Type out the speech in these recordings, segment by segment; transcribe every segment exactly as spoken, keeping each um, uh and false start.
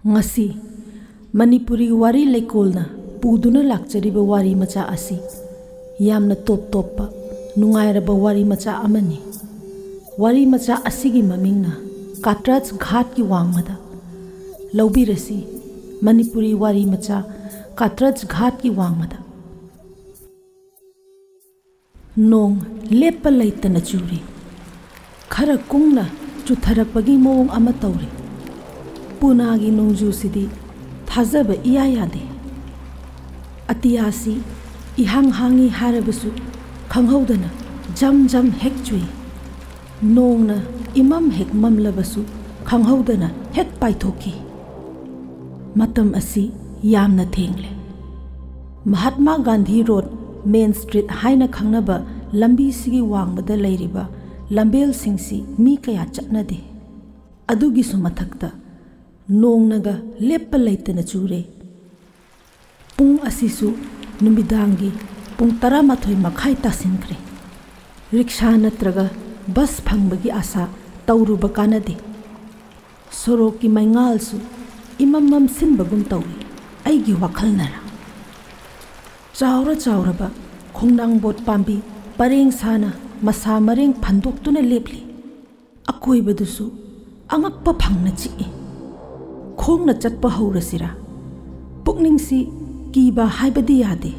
ꯉꯁꯤ ꯃꯅꯤꯄꯨꯔꯤ ꯋꯥꯔꯤ ꯂꯩꯀꯣꯜꯅ ꯄꯨꯗꯨꯅ ꯂꯥꯛꯆꯔꯤꯕ ꯋꯥꯔꯤ ꯃꯆꯥ ꯑꯁꯤ ꯌꯥꯝꯅ ꯇꯣꯞ ꯇꯣꯞꯄ, ꯅꯨꯡꯉꯥꯏꯔꯕ ꯋꯥꯔꯤ ꯃꯆꯥ ꯑꯃꯅꯤ꯫ ꯋꯥꯔꯤ ꯃꯆꯥ ꯑꯁꯤꯒꯤ ꯃꯃꯤꯡꯅ ꯀꯥꯇ꯭ꯔꯖ ꯘꯥꯠꯀꯤ ꯋꯥꯡꯃꯗ꯫ ꯂꯧꯕꯤꯔꯁꯤ ꯃꯅꯤꯄꯨꯔꯤ ꯋꯥꯔꯤ ꯃꯆꯥ ꯀꯥꯇ꯭ꯔꯖ ꯘꯥꯠꯀꯤ ꯋꯥꯡꯃꯗ꯫ ꯅꯣꯡ ꯂꯦꯞꯄ ꯂꯩꯇꯅ ꯆꯨꯔꯤ꯫ ꯈꯔ ꯀꯨꯡꯅ ꯆꯨꯊꯔꯛꯄꯒꯤ ꯃꯑꯣꯡ ꯑꯃ ꯇꯧꯔꯤ꯫ ꯄꯨꯅꯥꯒꯤ ꯅꯣꯡꯖꯨꯁꯤꯗꯤ ꯊꯥꯖꯕ ꯏꯌꯥ ꯌꯥꯗꯦ꯫ ꯑꯇꯤꯌꯥꯁꯤ ꯏꯍꯥꯡ ꯍꯥꯡꯉꯤ ꯍꯥꯏꯔꯕꯁꯨ ꯈꯪꯍꯧꯗꯅ ꯖꯝ ꯖꯝ ꯍꯦꯛ ꯆꯨꯏ꯫ ꯅꯣꯡꯅ ꯏꯃꯝ ꯍꯦꯛ ꯃꯝꯂꯕꯁꯨ ꯈꯪꯍꯧꯗꯅ ꯍꯦꯛ ꯄꯥꯏꯊꯣꯛꯈꯤ꯫ ꯃꯇꯝ ꯑꯁꯤ ꯌꯥꯝꯅ ꯊꯦꯡꯂꯦ꯫ ꯃꯍꯥꯠꯃꯥ ꯒꯥꯟꯙꯤ ꯔꯣꯗ, ꯃꯦꯟ ꯁ꯭ꯇ꯭ꯔꯤꯠ ꯍꯥꯏꯅ ꯈꯪꯅꯕ ꯂꯝꯕꯤꯁꯤꯒꯤ ꯋꯥꯡꯃꯗ ꯂꯩꯔꯤꯕ ꯂꯝꯕꯦꯜꯁꯤꯡꯁꯤ ꯃꯤ ꯀꯌꯥ ꯆꯠꯅꯗꯦ꯫ ꯑꯗꯨꯒꯤꯁꯨ ꯃꯊꯛꯇ ꯅꯣꯡꯅꯒ ꯂꯦꯞꯄ ꯂꯩꯇꯅ ꯆꯨꯔꯦ꯫ ꯄꯨꯡ ꯑꯁꯤꯁꯨ ꯅꯨꯃꯤꯗꯥꯡꯒꯤ ꯄꯨꯡ ꯇꯔꯥꯃꯥꯊꯣꯏ ꯃꯈꯥꯏ ꯇꯥꯁꯤꯟꯈ꯭ꯔꯦ꯫ ꯔꯤꯛꯁꯥ ꯅꯠꯇ꯭ꯔꯒ ꯕꯁ ꯐꯪꯕꯒꯤ ꯑꯥꯁꯥ ꯇꯧꯔꯨꯕ ꯀꯥꯟꯅꯗꯦ꯫ ꯁꯣꯔꯣꯛꯀꯤ ꯃꯩꯉꯥꯜꯁꯨ ꯏꯃꯝ ꯃꯝꯁꯤꯟꯕꯒꯨꯝ ꯇꯧꯏ꯫ ꯑꯩꯒꯤ ꯋꯥꯈꯜꯅꯔ? ꯆꯥꯎꯔ ꯆꯥꯎꯔꯕ ꯈꯣꯡꯅꯥꯡꯕꯣꯠ ꯄꯥꯝꯕꯤ ꯄꯔꯦꯡ ꯁꯥꯅ ꯃꯁꯥ ꯃꯔꯦꯡ ꯐꯟꯗꯣꯛꯇꯨꯅ ꯂꯦꯞꯂꯤ꯫ ꯑꯀꯣꯏꯕꯗꯨꯁꯨ ꯑꯉꯛꯄ ꯐꯪꯅ ꯆꯤꯛꯏ꯫ ꯈꯣꯡꯅ ꯆꯠꯄ ꯍꯧꯔꯁꯤꯔꯥ? ꯄꯨꯛꯅꯤꯡꯁꯤ ꯀꯤꯕ ꯍꯥꯏꯕꯗꯤ ꯌꯥꯗꯦ꯫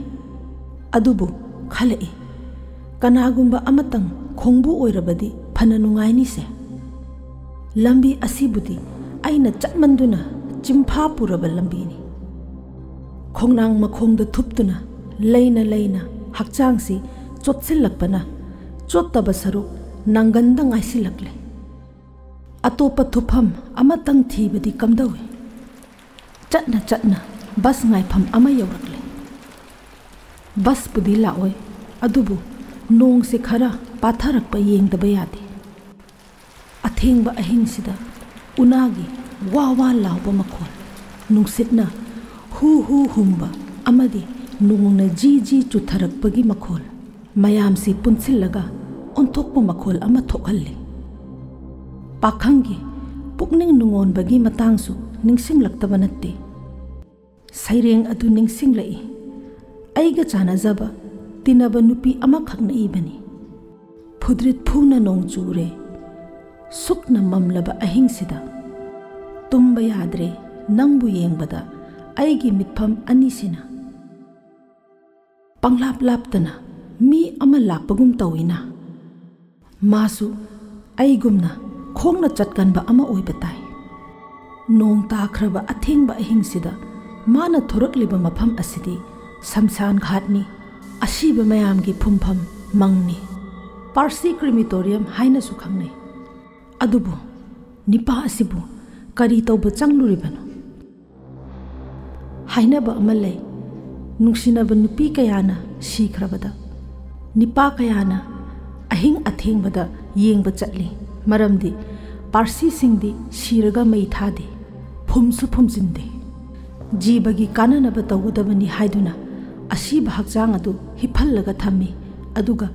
ꯑꯗꯨꯕꯨ ꯈꯜꯂꯛꯏ, ꯀꯅꯥꯒꯨꯝꯕ ꯑꯃꯇꯪ ꯈꯣꯡꯕꯨ ꯑꯣꯏꯔꯕꯗꯤ ꯐꯅ ꯅꯨꯡꯉꯥꯏꯅꯤꯁꯦ꯫ ꯂꯝꯕꯤ ꯑꯁꯤꯕꯨꯗꯤ ꯑꯩꯅ ꯆꯠꯃꯟꯗꯨꯅ ꯆꯤꯝꯐꯥ ꯄꯨꯔꯕ ꯂꯝꯕꯤꯅꯤ꯫ ꯈꯣꯡꯅꯥꯡ ꯃꯈꯣꯡꯗ ꯊꯨꯞꯇꯨꯅ ꯂꯩꯅ ꯂꯩꯅ ꯍꯛꯆꯥꯡꯁꯤ ꯆꯣꯠꯁꯤꯜꯂꯛꯄꯅ ꯆꯣꯠꯇꯕ ꯁꯔꯨꯛ ꯅꯪꯒꯟꯗ ꯉꯥꯏꯁꯤꯜꯂꯛꯂꯦ꯫ ꯑꯇꯣꯞꯄ ꯊꯨꯞꯐꯝ ꯑꯃꯇꯪ ꯊꯤꯕꯗꯤ ꯀꯝꯗꯧꯏ? ꯆꯠꯅ ꯆꯠꯅ ꯕꯁ ꯉꯥꯏꯐꯝ ꯑꯃ ꯌꯧꯔꯛꯂꯦ꯫ ꯕꯁꯄꯨꯗꯤ ꯂꯥꯛꯑꯣꯏ, ꯑꯗꯨꯕꯨ ꯅꯣꯡꯁꯦ ꯈꯔ ꯄꯥꯊꯔꯛꯄ ꯌꯦꯡꯗꯕ ꯌꯥꯗꯦ꯫ ꯑꯊꯦꯡꯕ ꯑꯍꯤꯡꯁꯤꯗ ꯎꯅꯥꯒꯤ ꯋꯥ ꯋꯥ ꯂꯥꯎꯕ ꯃꯈꯣꯜ, ꯅꯨꯡꯁꯤꯠꯅ ꯍꯨ ꯍꯨ ꯍꯨꯝꯕ ꯑꯃꯗꯤ ꯅꯣꯡꯅ ꯖꯤ ꯖꯤ ꯆꯨꯊꯔꯛꯄꯒꯤ ꯃꯈꯣꯜ, ꯃꯌꯥꯝꯁꯤ ꯄꯨꯟꯁꯤꯜꯂꯒ ꯑꯣꯟꯊꯣꯛꯄ ꯃꯈꯣꯜ ꯑꯃ ꯊꯣꯛꯍꯜꯂꯤ꯫ ꯄꯥꯈꯪꯒꯤ ꯄꯨꯛꯅꯤꯡ ꯅꯨꯡꯉꯣꯟꯕꯒꯤ ꯃꯇꯥꯡꯁꯨ ꯅꯤꯡꯁꯤꯡꯂꯛꯇꯕ ꯅꯠꯇꯦ꯫ ꯁꯩꯔꯦꯡ ꯑꯗꯨ ꯅꯤꯡꯁꯤꯡꯂꯛꯏ꯫ ꯑꯩꯒ ꯆꯥꯟꯅꯖꯕ, ꯇꯤꯟꯅꯕ ꯅꯨꯄꯤ ꯑꯃꯈꯛꯅ ꯏꯕꯅꯤ꯫ ꯐꯨꯗ꯭ꯔꯤꯠ ꯐꯨꯅ ꯅꯣꯡ ꯆꯨꯔꯦ꯫ ꯁꯨꯛꯅ ꯃꯝꯂꯕ ꯑꯍꯤꯡꯁꯤꯗ꯫ ꯇꯨꯝꯕ ꯌꯥꯗ꯭ꯔꯦ ꯅꯪꯕꯨ ꯌꯦꯡꯕꯗ ꯑꯩꯒꯤ ꯃꯤꯠꯐꯝ ꯑꯅꯤꯁꯤꯅ꯫ ꯄꯪꯂꯥꯞ ꯂꯥꯞꯇꯅ ꯃꯤ ꯑꯃ ꯂꯥꯛꯄꯒꯨꯝ ꯇꯧꯏꯅ꯫ ꯃꯥꯁꯨ ꯑꯩꯒꯨꯝꯅ ꯈꯣꯡꯅ ꯆꯠꯀꯟꯕ ꯑꯃ ꯑꯣꯏꯕ ꯇꯥꯏ꯫ ꯅꯣꯡ ꯇꯥꯈ꯭ꯔꯕ ꯑꯊꯦꯡꯕ ꯑꯍꯤꯡꯁꯤꯗ ꯃꯥꯅ ꯊꯣꯔꯛꯂꯤꯕ ꯃꯐꯝ ꯑꯁꯤꯗꯤ ꯁꯝꯁꯥꯟ ꯘꯥꯠꯅꯤ, ꯑꯁꯤꯕ ꯃꯌꯥꯝꯒꯤ ꯐꯨꯝꯐꯝ ꯃꯪꯅꯤ꯫ ꯄꯥꯔꯁꯤ ꯀ꯭ꯔꯤꯃꯤꯇꯣꯔꯤꯌꯝ ꯍꯥꯏꯅꯁꯨ ꯈꯪꯅꯩ꯫ ꯑꯗꯨꯕꯨ ꯅꯤꯄꯥ ꯑꯁꯤꯕꯨ ꯀꯔꯤ ꯇꯧꯕ ꯆꯪꯂꯨꯔꯤꯕꯅꯣ? ꯍꯥꯏꯅꯕ ꯑꯃ ꯂꯩ, ꯅꯨꯡꯁꯤꯅꯕ ꯅꯨꯄꯤ ꯀꯌꯥꯅ ꯁꯤꯈ꯭ꯔꯕꯗ ꯅꯤꯄꯥ ꯀꯌꯥꯅ ꯑꯍꯤꯡ ꯑꯊꯦꯡꯕꯗ ꯌꯦꯡꯕ ꯆꯠꯂꯤ꯫ ꯃꯔꯝꯗꯤ ꯄꯥꯔꯁꯤꯁꯤꯡꯗꯤ ꯁꯤꯔꯒ ꯃꯩ ꯊꯥꯗꯦ, ꯐꯨꯝꯁꯨ ꯐꯨꯝꯖꯤꯟꯗꯦ꯫ ꯖꯤꯕꯒꯤ ꯀꯥꯟꯅꯅꯕ ꯇꯧꯒꯗꯕꯅꯤ ꯍꯥꯏꯗꯨꯅ ꯑꯁꯤꯕ ꯍꯛꯆꯥꯡ ꯑꯗꯨ ꯍꯤꯞꯍꯜꯂꯒ ꯊꯝꯃꯤ, ꯑꯗꯨꯒ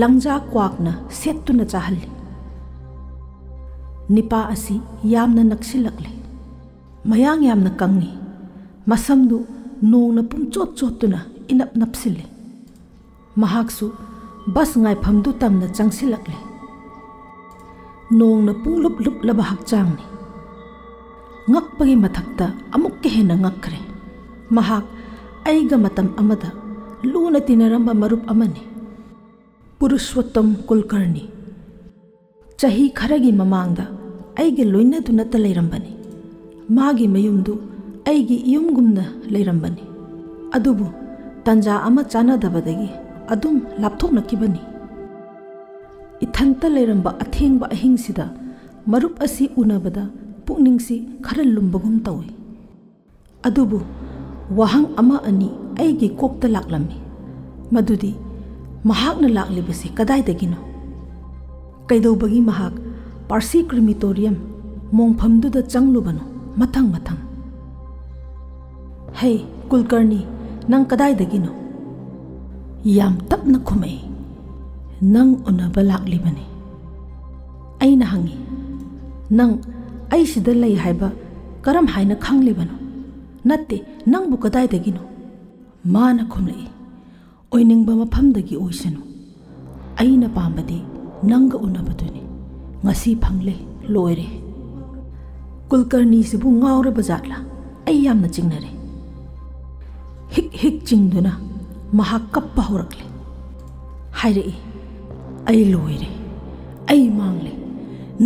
ꯂꯪꯖꯥ ꯀ꯭ꯋꯥꯛꯅ ꯁꯦꯠꯇꯨꯅ ꯆꯥꯍꯜꯂꯤ꯫ ꯅꯤꯄꯥ ꯑꯁꯤ ꯌꯥꯝꯅ ꯅꯛꯁꯤꯜꯂꯛꯂꯦ꯫ ꯃꯌꯥꯡ ꯌꯥꯝꯅ ꯀꯪꯉꯤ꯫ ꯃꯁꯝꯗꯨ ꯅꯣꯡꯅ ꯄꯨꯝꯆꯣꯠ ꯆꯣꯠꯇꯨꯅ ꯏꯅꯞ ꯅꯞꯁꯤꯜꯂꯤ꯫ ꯃꯍꯥꯛꯁꯨ ꯕꯁ ꯉꯥꯏꯐꯝꯗꯨ ꯇꯝꯅ ꯆꯪꯁꯤꯜꯂꯛꯂꯦ꯫ ꯅꯣꯡꯅ ꯄꯨꯡꯂꯨꯞ ꯂꯨꯞꯂꯕ ꯍꯛꯆꯥꯡꯅꯤ꯫ ꯉꯛꯄꯒꯤ ꯃꯊꯛꯇ ꯑꯃꯨꯛꯀ ꯍꯦꯟꯅ ꯉꯛꯈ꯭ꯔꯦ꯫ ꯃꯍꯥꯛ ꯑꯩꯒ ꯃꯇꯝ ꯑꯃꯗ ꯂꯨꯅ ꯇꯤꯟꯅꯔꯝꯕ ꯃꯔꯨꯞ ꯑꯃꯅꯤ, ꯄꯨꯔꯨꯁꯣꯠꯇꯝ ꯀꯨꯜꯀꯔꯅꯤ꯫ ꯆꯍꯤ ꯈꯔꯒꯤ ꯃꯃꯥꯡꯗ ꯑꯩꯒ ꯂꯣꯏꯅꯗꯨꯅꯇ ꯂꯩꯔꯝꯕꯅꯤ꯫ ꯃꯥꯒꯤ ꯃꯌꯨꯝꯗꯨ ꯑꯩꯒꯤ ꯏꯌꯨꯝꯒꯨꯝꯅ ꯂꯩꯔꯝꯕꯅꯤ꯫ ꯑꯗꯨꯕꯨ ꯇꯟꯖꯥ ꯑꯃ ꯆꯥꯅꯗꯕꯗꯒꯤ ꯑꯗꯨꯝ ꯂꯥꯞꯊꯣꯛꯅꯈꯤꯕꯅꯤ꯫ ꯏꯊꯟꯇ ꯂꯩꯔꯝꯕ ꯑꯊꯦꯡꯕ ꯑꯍꯤꯡꯁꯤꯗ ꯃꯔꯨꯞ ꯑꯁꯤ ꯎꯅꯕꯗ ꯄꯨꯛꯅꯤꯡꯁꯤ ꯈꯔ ꯂꯨꯝꯕꯒꯨꯝ ꯇꯧꯏ꯫ ꯑꯗꯨꯕꯨ ꯋꯥꯍꯪ ꯑꯃ ꯑꯅꯤ ꯑꯩꯒꯤ ꯀꯣꯛꯇ ꯂꯥꯛꯂꯝꯃꯤ, ꯃꯗꯨꯗꯤ ꯃꯍꯥꯛꯅ ꯂꯥꯛꯂꯤꯕꯁꯤ ꯀꯗꯥꯏꯗꯒꯤꯅꯣ? ꯀꯩꯗꯧꯕꯒꯤ ꯃꯍꯥꯛ ꯄꯥꯔꯁꯤ ꯀ꯭ꯔꯤꯃꯤꯇꯣꯔꯤꯌꯝ ꯃꯣꯡꯐꯝꯗꯨꯗ ꯆꯪꯂꯨꯕꯅꯣ ꯃꯊꯪ ꯃꯊꯪ? "ꯍꯦ ꯀꯨꯜꯀꯔꯅꯤ, ꯅꯪ ꯀꯗꯥꯏꯗꯒꯤꯅꯣ?" ꯌꯥꯝ ꯇꯞꯅ ꯈꯨꯝꯃꯛꯏ꯫ "ꯅꯪ ꯎꯅꯕ ꯂꯥꯛꯂꯤꯕꯅꯤ꯫" ꯑꯩꯅ ꯍꯪꯉꯤ, "ꯅꯪ ꯑꯩꯁꯤꯗ ꯂꯩ ꯍꯥꯏꯕ "ꯀꯔꯝ ꯍꯥꯏꯅ ꯈꯪꯂꯤꯕꯅꯣ? ꯅꯠꯇꯦ, ꯅꯪꯕꯨ ꯀꯗꯥꯏꯗꯒꯤꯅꯣ?" ꯃꯥꯅ ꯈꯨꯝꯂꯛꯏ, "ꯑꯣꯏꯅꯤꯡꯕ ꯃꯐꯝꯗꯒꯤ ꯑꯣꯏꯁꯅꯨ꯫ ꯑꯩꯅ ꯄꯥꯝꯕꯗꯤ ꯅꯪꯒ ꯎꯅꯕꯗꯨꯅꯤ꯫ ꯉꯁꯤ ꯐꯪꯂꯦ, ꯂꯣꯏꯔꯦ꯫" ꯀꯨꯜꯀꯔꯅꯤꯁꯤꯕꯨ ꯉꯥꯎꯔꯕ ꯖꯥꯠꯂꯥ? ꯑꯩ ꯌꯥꯝꯅ ꯆꯤꯡꯅꯔꯦ꯫ ꯍꯤꯛ ꯍꯤꯛ ꯆꯤꯡꯗꯨꯅ ꯃꯍꯥꯛ ꯀꯞꯄ ꯍꯧꯔꯛꯂꯦ꯫ ꯍꯥꯏꯔꯛꯏ, "ꯑꯩ ꯂꯣꯏꯔꯦ, ꯑꯩ ꯃꯥꯡꯂꯦ꯫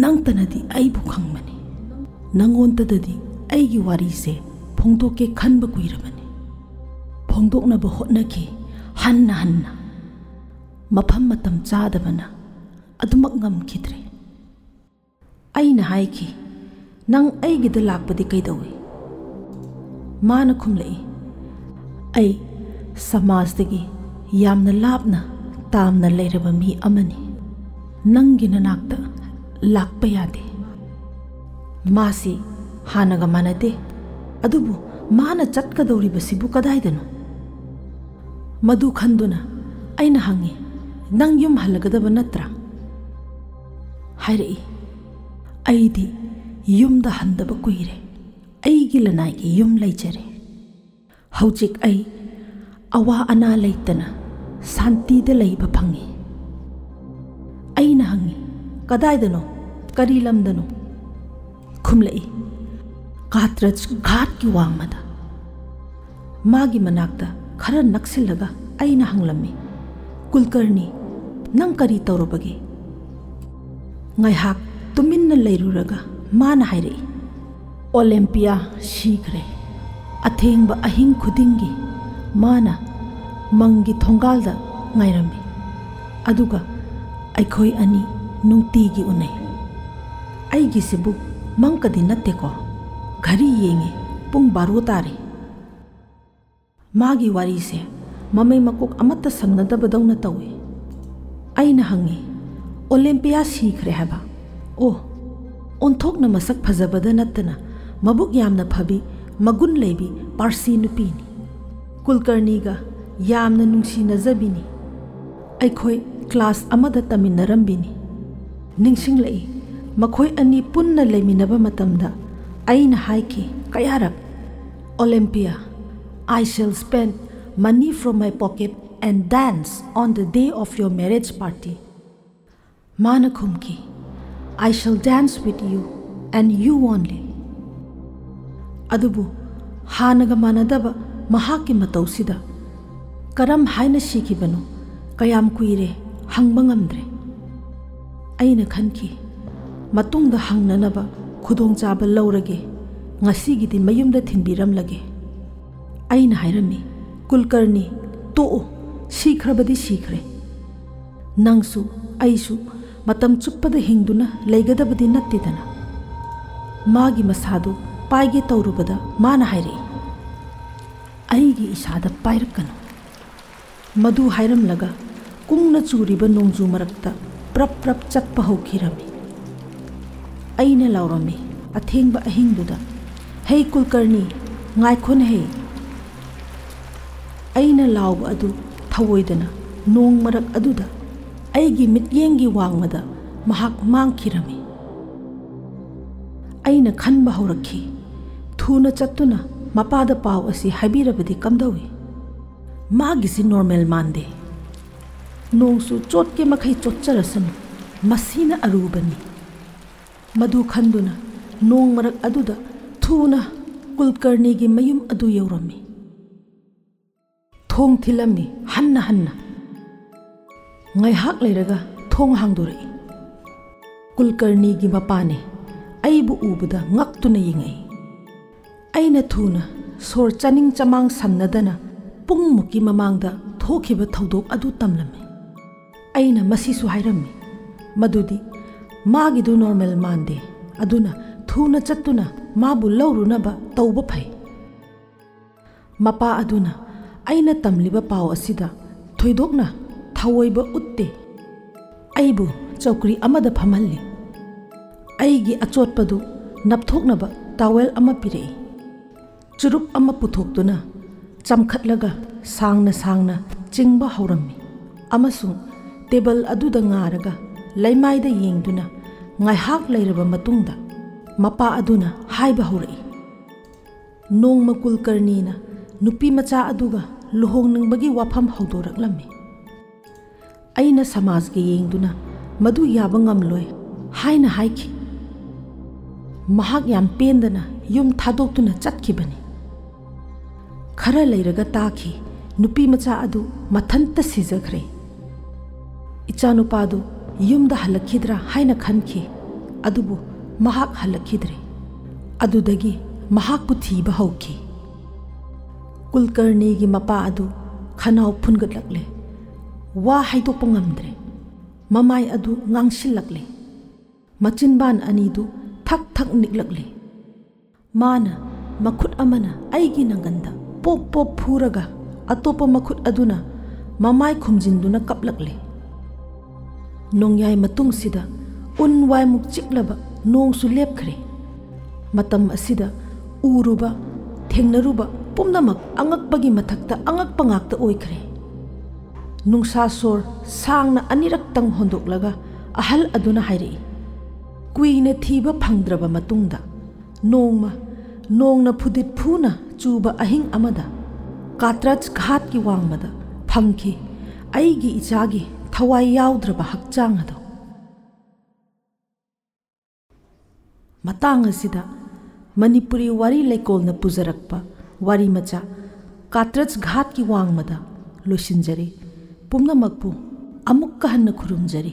ꯅꯪꯇꯅꯗꯤ ꯑꯩꯕꯨ ꯈꯪꯕꯅꯤ꯫ ꯅꯪꯉꯣꯟꯗꯗꯤ ꯑꯩꯒꯤ ꯋꯥꯔꯤꯁꯦ ꯐꯣꯡꯗꯣꯛꯀꯦ ꯈꯟꯕ ꯀꯨꯏꯔꯕꯅꯤ꯫ ꯐꯣꯡꯗꯣꯛꯅꯕ ꯍꯣꯠꯅꯈꯤ ꯍꯟꯅ ꯍꯟꯅ꯫ ꯃꯐꯝ ꯃꯇꯝ ꯆꯥꯗꯕꯅ ꯑꯗꯨꯃꯛ ꯉꯝꯈꯤꯗ꯭ꯔꯦ꯫" ꯑꯩꯅ ꯍꯥꯏꯈꯤ, "ꯅꯪ ꯑꯩꯒꯤꯗ ꯂꯥꯛꯄꯗꯤ ꯀꯩꯗꯧꯏ?" ꯃꯥꯅ ꯈꯨꯝꯂꯛꯏ, "ꯑꯩ ꯁꯃꯥꯖꯇꯒꯤ ꯌꯥꯝꯅ ꯂꯥꯞꯅ ꯇꯥꯝꯅ ꯂꯩꯔꯕ ꯃꯤ ꯑꯃꯅꯤ꯫ ꯅꯪꯒꯤ ꯅꯅꯥꯛꯇ ꯂꯥꯛꯄ ꯌꯥꯗꯦ꯫" ꯃꯥꯁꯤ ꯍꯥꯟꯅꯒ ꯃꯥꯟꯅꯗꯦ꯫ ꯑꯗꯨꯕꯨ ꯃꯥꯅ ꯆꯠꯀꯗꯧꯔꯤꯕꯁꯤꯕꯨ ꯀꯗꯥꯏꯗꯅꯣ? ꯃꯗꯨ ꯈꯟꯗꯨꯅ ꯑꯩꯅ ꯍꯪꯉꯤ, "ꯅꯪ ꯌꯨꯝ ꯍꯜꯂꯒꯗꯕ ꯅꯠꯇ꯭ꯔꯥ?" ꯍꯥꯏꯔꯛꯏ, "ꯑꯩꯗꯤ ꯌꯨꯝꯗ ꯍꯟꯗꯕ ꯀꯨꯏꯔꯦ꯫ ꯑꯩꯒꯤ ꯂꯅꯥꯏꯒꯤ ꯌꯨꯝ ꯂꯩꯖꯔꯦ꯫ ꯍꯧꯖꯤꯛ ꯑꯩ ꯑꯋꯥ ꯑꯅꯥ ꯂꯩꯇꯅ ꯁꯥꯟꯇꯤꯗ ꯂꯩꯕ ꯐꯪꯉꯤ꯫" ꯑꯩꯅ ꯍꯪꯉꯤ, "ꯀꯗꯥꯏꯗꯅꯣ? ꯀꯔꯤ ꯂꯝꯗꯅꯣ?" ꯈꯨꯝꯂꯛꯏ, "ꯀꯥꯇ꯭ꯔꯖ ꯘꯥꯠꯀꯤ ꯋꯥꯡꯃꯗ꯫" ꯃꯥꯒꯤ ꯃꯅꯥꯛꯇ ꯈꯔ ꯅꯛꯁꯤꯜꯂꯒ ꯑꯩꯅ ꯍꯪꯂꯝꯃꯤ, "ꯀꯨꯜꯀꯔꯅꯤ, ꯅꯪ ꯀꯔꯤ ꯇꯧꯔꯨꯕꯒꯦ?" ꯉꯥꯏꯍꯥꯛ ꯇꯨꯃꯤꯟꯅ ꯂꯩꯔꯨꯔꯒ ꯃꯥꯅ ꯍꯥꯏꯔꯛꯏ, "ꯑꯣꯂꯦꯝꯄꯤꯌꯥ ꯁꯤꯈ꯭ꯔꯦ꯫ ꯑꯊꯦꯡꯕ ꯑꯍꯤꯡ ꯈꯨꯗꯤꯡꯒꯤ ꯃꯥꯅ ꯃꯪꯒꯤ ꯊꯣꯡꯒꯥꯜꯗ ꯉꯥꯏꯔꯝꯃꯤ꯫ ꯑꯗꯨꯒ ꯑꯩꯈꯣꯏ ꯑꯅꯤ ꯅꯨꯡꯇꯤꯒꯤ ꯎꯅꯩ꯫ ꯑꯩꯒꯤꯁꯤꯕꯨ ꯃꯪꯀꯗꯤ ꯅꯠꯇꯦꯀꯣ? ꯘꯔꯤ ꯌꯦꯡꯉꯤ, ꯄꯨꯡ ꯕꯥꯔꯣ ꯇꯥꯔꯦ꯫" ꯃꯥꯒꯤ ꯋꯥꯔꯤꯁꯦ ꯃꯃꯩ ꯃꯀꯣꯛ ꯑꯃꯠꯇ ꯁꯝꯅꯗꯕꯗꯧꯅ ꯇꯧꯏ꯫ ꯑꯩꯅ ꯍꯪꯉꯤ, "ꯑꯣꯂꯦꯝꯄꯤꯌꯥ ꯁꯤꯈ꯭ꯔꯦ ꯍꯥꯏꯕ?" "ꯑꯣ, ꯑꯣꯟꯊꯣꯛꯅ ꯃꯁꯛ ꯐꯖꯕꯗ ꯅꯠꯇꯅ ꯃꯕꯨꯛ ꯌꯥꯝꯅ ꯐꯕꯤ, ꯃꯒꯨꯟ ꯂꯩꯕꯤ ꯄꯥꯔꯁꯤ ꯅꯨꯄꯤꯅꯤ꯫ ꯀꯨꯜꯀꯔꯅꯤꯒ ꯌꯥꯝꯅ ꯅꯨꯡꯁꯤꯅꯖꯕꯤꯅꯤ꯫ ꯑꯩꯈꯣꯏ ꯀ꯭ꯂꯥꯁ ꯑꯃꯗ ꯇꯝꯃꯤꯟꯅꯔꯝꯕꯤꯅꯤ꯫ ꯅꯤꯡꯁꯤꯡꯂꯛꯏ, ꯃꯈꯣꯏ ꯑꯅꯤ ꯄꯨꯟꯅ ꯂꯩꯃꯤꯟꯅꯕ ꯃꯇꯝꯗ ꯑꯩꯅ ꯍꯥꯏꯈꯤ ꯀꯌꯥꯔꯛ, "Olympia, I shall spend money from my pocket and dance on the day of your marriage party." ꯃꯥꯅ ꯈꯨꯝꯈꯤ, "I shall dance with you and you only." ꯑꯗꯨꯕꯨ ꯍꯥꯟꯅꯒ ꯃꯥꯟꯅꯗꯕ ꯃꯍꯥꯛꯀꯤ ꯃꯇꯧꯁꯤꯗ ꯀꯔꯝ ꯍꯥꯏꯅ ꯁꯤꯈꯤꯕꯅꯣ, ꯀꯌꯥꯝ ꯀꯨꯏꯔꯦ ꯍꯪꯕ ꯉꯝꯗ꯭ꯔꯦ꯫ ꯑꯩꯅ ꯈꯟꯈꯤ, "ꯃꯇꯨꯡꯗ ꯍꯪꯅꯅꯕ ꯈꯨꯗꯣꯡꯆꯥꯕ ꯂꯧꯔꯒꯦ, ꯉꯁꯤꯒꯤꯗꯤ ꯃꯌꯨꯝꯗ ꯊꯤꯟꯕꯤꯔꯝꯂꯒꯦ꯫" ꯑꯩꯅ ꯍꯥꯏꯔꯝꯃꯤ, "ꯀꯨꯜꯀꯔꯅꯤ, ꯇꯣꯛꯑꯣ, ꯁꯤꯈ꯭ꯔꯕꯗꯤ ꯁꯤꯈ꯭ꯔꯦ꯫ ꯅꯪꯁꯨ ꯑꯩꯁꯨ ꯃꯇꯝ ꯆꯨꯞꯄꯗ ꯍꯤꯡꯗꯨꯅ ꯂꯩꯒꯗꯕꯗꯤ ꯅꯠꯇꯦꯗꯅ꯫" ꯃꯥꯒꯤ ꯃꯁꯥꯗꯨ ꯄꯥꯏꯒꯦ ꯇꯧꯔꯨꯕꯗ ꯃꯥꯅ ꯍꯥꯏꯔꯛꯏ, "ꯑꯩꯒꯤ ꯏꯁꯥꯗ ꯄꯥꯏꯔꯛꯀꯅꯨ꯫" ꯃꯗꯨ ꯍꯥꯏꯔꯝꯂꯒ ꯀꯨꯡꯅ ꯆꯨꯔꯤꯕ ꯅꯣꯡꯖꯨ ꯃꯔꯛꯇ ꯄ꯭ꯔꯞ ꯄ꯭ꯔꯞ ꯆꯠꯄ ꯍꯧꯈꯤꯔꯝꯃꯤ꯫ ꯑꯩꯅ ꯂꯥꯎꯔꯝꯃꯤ, ꯑꯊꯦꯡꯕ ꯑꯍꯤꯡꯗꯨꯗ, "ꯍꯦ ꯀꯨꯜꯀꯔꯅꯤ, ꯉꯥꯏꯈꯣꯅꯦꯍꯦ!" ꯑꯩꯅ ꯂꯥꯎꯕ ꯑꯗꯨ ꯊꯧꯑꯣꯏꯗꯅ ꯅꯣꯡ ꯃꯔꯛ ꯑꯗꯨꯗ ꯑꯩꯒꯤ ꯃꯤꯠꯌꯦꯡꯒꯤ ꯋꯥꯡꯃꯗ ꯃꯍꯥꯛ ꯃꯥꯡꯈꯤꯔꯝꯃꯤ꯫ ꯑꯩꯅ ꯈꯟꯕ ꯍꯧꯔꯛꯈꯤ, ꯊꯨꯅ ꯆꯠꯇꯨꯅ ꯃꯄꯥꯗ ꯄꯥꯎ ꯑꯁꯤ ꯍꯥꯏꯕꯤꯔꯕꯗꯤ ꯀꯝꯗꯧꯏ? ꯃꯥꯒꯤꯁꯤ ꯅꯣꯔꯃꯦꯜ ꯃꯥꯟꯗꯦ꯫ ꯅꯣꯡꯁꯨ ꯆꯣꯠꯀꯦ ꯃꯈꯩ ꯆꯣꯠꯆꯔꯁꯅꯨ, ꯃꯁꯤꯅ ꯑꯔꯨꯕꯅꯤ꯫ ꯃꯗꯨ ꯈꯟꯗꯨꯅ ꯅꯣꯡ ꯃꯔꯛ ꯑꯗꯨꯗ ꯊꯨꯅ ꯀꯨꯜꯀꯔꯅꯤꯒꯤ ꯃꯌꯨꯝ ꯑꯗꯨ ꯌꯧꯔꯝꯃꯤ꯫ ꯊꯣꯡ ꯊꯤꯜꯂꯝꯃꯤ ꯍꯟꯅ ꯍꯟꯅ꯫ ꯉꯥꯏꯍꯥꯛ ꯂꯩꯔꯒ ꯊꯣꯡ ꯍꯥꯡꯗꯣꯔꯛꯏ꯫ ꯀꯨꯜꯀꯔꯅꯤꯒꯤ ꯃꯄꯥꯅꯤ꯫ ꯑꯩꯕꯨ ꯎꯕꯗ ꯉꯛꯇꯨꯅ ꯌꯦꯡꯉꯛꯏ꯫ ꯑꯩꯅ ꯊꯨꯅ ꯁꯣꯔ ꯆꯥꯅꯤꯡ ꯆꯃꯥꯡ ꯁꯝꯅꯗꯅ ꯄꯨꯡꯃꯨꯛꯀꯤ ꯃꯃꯥꯡꯗ ꯊꯣꯛꯈꯤꯕ ꯊꯧꯗꯣꯛ ꯑꯗꯨ ꯇꯝꯂꯝꯃꯤ꯫ ꯑꯩꯅ ꯃꯁꯤꯁꯨ ꯍꯥꯏꯔꯝꯃꯤ, ꯃꯗꯨꯗꯤ ꯃꯥꯒꯤꯗꯨ ꯅꯣꯔꯃꯦꯜ ꯃꯥꯟꯗꯦ, ꯑꯗꯨꯅ ꯊꯨꯅ ꯆꯠꯇꯨꯅ ꯃꯥꯕꯨ ꯂꯧꯔꯨꯅꯕ ꯇꯧꯕ ꯐꯩ꯫ ꯃꯄꯥ ꯑꯗꯨꯅ ꯑꯩꯅ ꯇꯝꯂꯤꯕ ꯄꯥꯎ ꯑꯁꯤꯗ ꯊꯣꯏꯗꯣꯛꯅ ꯊꯑꯣꯏꯕ ꯎꯠꯇꯦ꯫ ꯑꯩꯕꯨ ꯆꯧꯀ꯭ꯔꯤ ꯑꯃꯗ ꯐꯝꯍꯜꯂꯤ꯫ ꯑꯩꯒꯤ ꯑꯆꯣꯠꯄꯗꯨ ꯅꯞꯊꯣꯛꯅꯕ ꯇꯥꯋꯦꯜ ꯑꯃ ꯄꯤꯔꯛꯏ꯫ ꯆꯨꯔꯨꯞ ꯑꯃ ꯄꯨꯊꯣꯛꯇꯨꯅ ꯆꯝꯈꯠꯂꯒ ꯁꯥꯡꯅ ꯁꯥꯡꯅ ꯆꯤꯡꯕ ꯍꯧꯔꯝꯃꯤ ꯑꯃꯁꯨꯡ ꯇꯦꯕꯜ ꯑꯗꯨꯗ ꯉꯥꯔꯒ ꯂꯩꯃꯥꯏꯗ ꯌꯦꯡꯗꯨꯅ ꯉꯥꯏꯍꯥꯛ ꯂꯩꯔꯕ ꯃꯇꯨꯡꯗ ꯃꯄꯥ ꯑꯗꯨꯅ ꯍꯥꯏꯕ ꯍꯧꯔꯛꯏ, "ꯅꯣꯡꯃ ꯀꯨꯜꯀꯔꯅꯤꯅ ꯅꯨꯄꯤ ꯃꯆꯥ ꯑꯗꯨꯒ ꯂꯨꯍꯣꯡꯅꯤꯡꯕꯒꯤ ꯋꯥꯐꯝ ꯍꯧꯗꯣꯔꯛꯂꯝꯃꯤ꯫ ꯑꯩꯅ ꯁꯃꯥꯖꯒ ꯌꯦꯡꯗꯨꯅ ꯃꯗꯨ ꯌꯥꯕ ꯉꯝꯂꯣꯏ ꯍꯥꯏꯅ ꯍꯥꯏꯈꯤ꯫ ꯃꯍꯥꯛ ꯌꯥꯝ ꯄꯦꯟꯗꯅ ꯌꯨꯝ ꯊꯥꯗꯣꯛꯇꯨꯅ ꯆꯠꯈꯤꯕꯅꯤ꯫ ꯈꯔ ꯂꯩꯔꯒ ꯇꯥꯈꯤ, ꯅꯨꯄꯤ ꯃꯆꯥ ꯑꯗꯨ ꯃꯊꯟꯇ ꯁꯤꯖꯈ꯭ꯔꯦ꯫ ꯏꯆꯥꯅꯨꯄꯥꯗꯨ ꯌꯨꯝꯗ ꯍꯜꯂꯛꯈꯤꯗ꯭ꯔꯥ ꯍꯥꯏꯅ ꯈꯟꯈꯤ, ꯑꯗꯨꯕꯨ ꯃꯍꯥꯛ ꯍꯜꯂꯛꯈꯤꯗ꯭ꯔꯦ꯫ ꯑꯗꯨꯗꯒꯤ ꯃꯍꯥꯛꯄꯨ ꯊꯤꯕ ꯍꯧꯈꯤ꯫" ꯀꯨꯜꯀꯔꯅꯤꯒꯤ ꯃꯄꯥ ꯑꯗꯨ ꯈꯅꯥꯎ ꯐꯨꯟꯒꯠꯂꯛꯂꯦ꯫ ꯋꯥ ꯍꯥꯏꯗꯣꯛꯄ ꯉꯝꯗ꯭ꯔꯦ꯫ ꯃꯃꯥꯏ ꯑꯗꯨ ꯉꯥꯡꯁꯤꯜꯂꯛꯂꯦ꯫ ꯃꯆꯤꯟꯕꯥꯟ ꯑꯅꯤꯗꯨ ꯊꯛ ꯊꯛ ꯅꯤꯛꯂꯛꯂꯦ꯫ ꯃꯥꯅ ꯃꯈꯨꯠ ꯑꯃꯅ ꯑꯩꯒꯤ ꯅꯪꯒꯟꯗ ꯄꯣꯞ ꯄꯣꯞ ꯐꯨꯔꯒ, ꯑꯇꯣꯞꯄ ꯃꯈꯨꯠ ꯑꯗꯨꯅ ꯃꯃꯥꯏ ꯈꯨꯝꯖꯤꯟꯗꯨꯅ ꯀꯞꯂꯛꯂꯦ꯫ ꯅꯣꯡꯌꯥꯏ ꯃꯇꯨꯡꯁꯤꯗ ꯎꯟ ꯋꯥꯏꯃꯨꯛ ꯆꯤꯛꯂꯕ ꯅꯣꯡꯁꯨ ꯂꯦꯞꯈ꯭ꯔꯦ꯫ ꯃꯇꯝ ꯑꯁꯤꯗ ꯎꯔꯨꯕ, ꯊꯦꯡꯅꯔꯨꯕ ꯄꯨꯝꯅꯃꯛ ꯑꯉꯛꯄꯒꯤ ꯃꯊꯛꯇ ꯑꯉꯛꯄ ꯉꯥꯛꯇ ꯑꯣꯏꯈ꯭ꯔꯦ꯫ ꯅꯨꯡꯁꯥ ꯁꯣꯔ ꯁꯥꯡꯅ ꯑꯅꯤꯔꯛꯇꯪ ꯍꯣꯟꯗꯣꯛꯂꯒ ꯑꯍꯜ ꯑꯗꯨꯅ ꯍꯥꯏꯔꯛꯏ, "ꯀꯨꯏꯅ ꯊꯤꯕ ꯐꯪꯗ꯭ꯔꯕ ꯃꯇꯨꯡꯗ ꯅꯣꯡꯃ, ꯅꯣꯡꯅ ꯐꯨꯗꯤꯠ ꯐꯨꯅ ꯆꯨꯕ ꯑꯍꯤꯡ ꯑꯃꯗ ꯀꯥꯇ꯭ꯔꯖ ꯘꯥꯠꯀꯤ ꯋꯥꯡꯃꯗ ꯐꯪꯈꯤ ꯑꯩꯒꯤ ꯏꯆꯥꯒꯤ ꯊꯋꯥꯏ ꯌꯥꯎꯗ꯭ꯔꯕ ꯍꯛꯆꯥꯡ ꯑꯗꯨ꯫" ꯃꯇꯥꯡ ꯑꯁꯤꯗ ꯃꯅꯤꯄꯨꯔꯤ ꯋꯥꯔꯤ ꯂꯩꯀꯣꯜꯅ ꯄꯨꯖꯔꯛꯄ ꯋꯥꯔꯤ ꯃꯆꯥ ꯀꯥꯇ꯭ꯔꯖ ꯘꯥꯠꯀꯤ ꯋꯥꯡꯃꯗ ꯂꯣꯏꯁꯤꯟꯖꯔꯤ꯫ ꯄꯨꯝꯅꯃꯛꯄꯨ ꯑꯃꯨꯛꯀ ꯍꯟꯅ ꯈꯨꯔꯨꯝꯖꯔꯤ꯫